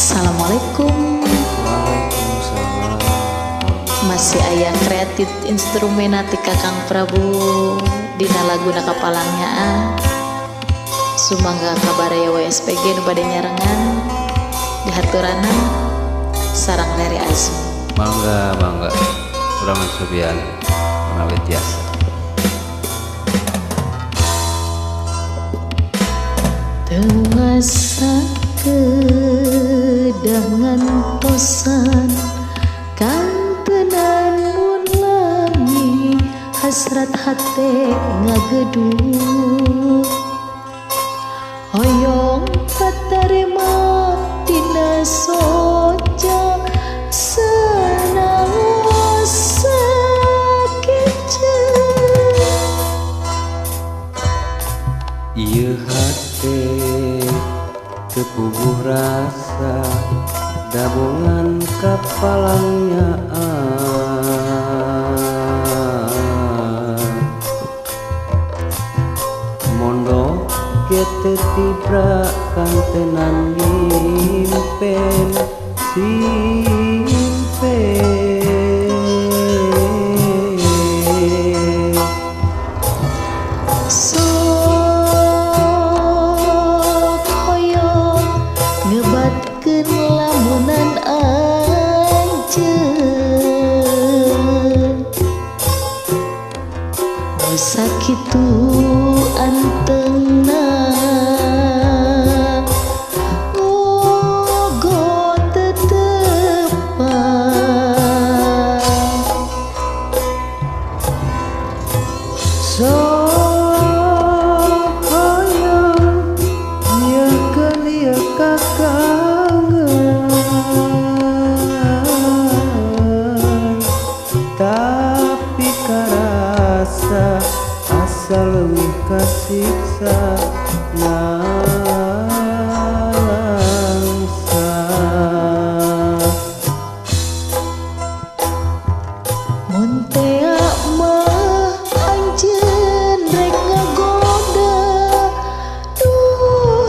Assalamualaikum. Waalaikumsalam. Masih aya kreatif instrumen ti Kakang Prabu dina laguna kapalangnya ah. Sumangga kabaraya WSPG nu bade nyarengan dihaturana sarang Leri Azmi. Mangga mangga urang cobian menawi tiasa. Teu sakedah ngantosan kantenan mun lami hasrat hate ngageduk hoyong katarima dina soca senang sakece. Ieu hate tepuguh rasa dabongan kapalangnya mondo kete tibra kantenan ngimpen simpen. Sok hoyong ngebatkeun lamunan anjeun nu sakitu antengna ngogo tetepan. Sok hoyong nyiekeun ieu kakangen tapi karasa asa leuwih kasiksa nalangsa. Mun tea mah anjeun rek ngagoda, duh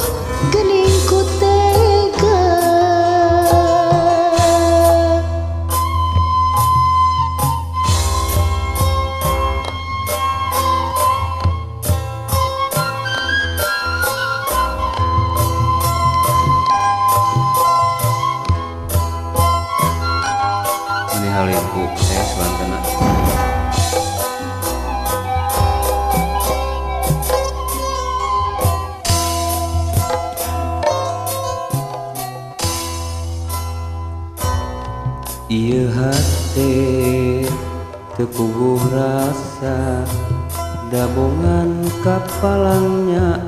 geuning ku tega. Ini halimku saya sebantena. Ieu hate teu puguh rasa dabongan kapalangnya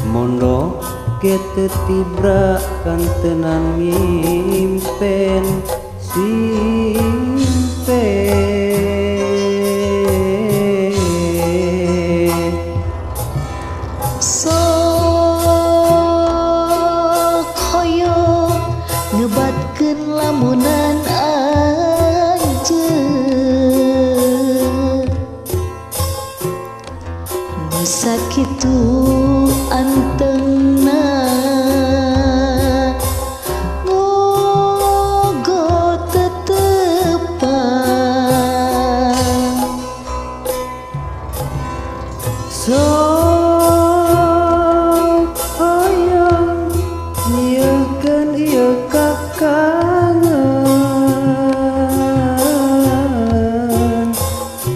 mondo kete tibra kantenan ngimpen simpen. Sok hoyong ngebatkeun lamunan anjeun nu sakitu antengna ngogo tetepan. Sok hoyong nyiekeun ieu kakangen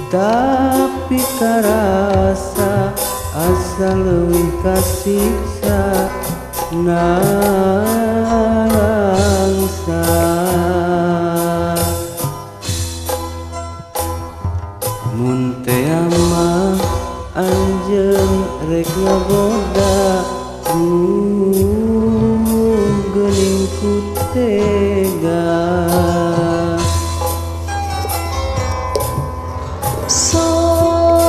tapi karasa asa leuwih kasiksa nalangsa. Mun tea mah anjeun rek ngagoda geuning ku tega. Sok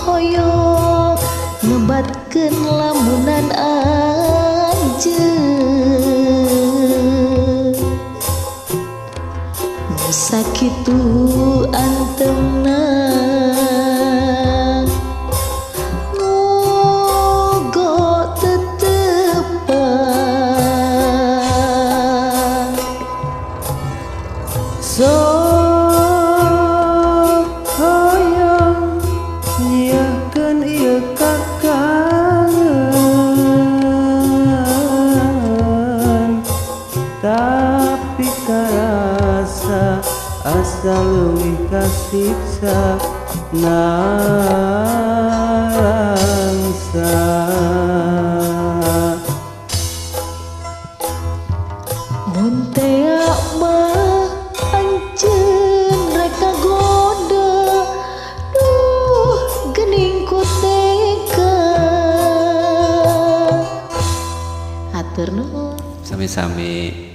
hoyong ngebatkeun lamunan anjeun nu sakitu antengna. Asa leuwih kasiksa nalangsa. Mun tea mah anjeun rek ngagoda, duh geuning ku tega. Hatur nuhun. Sami-sami.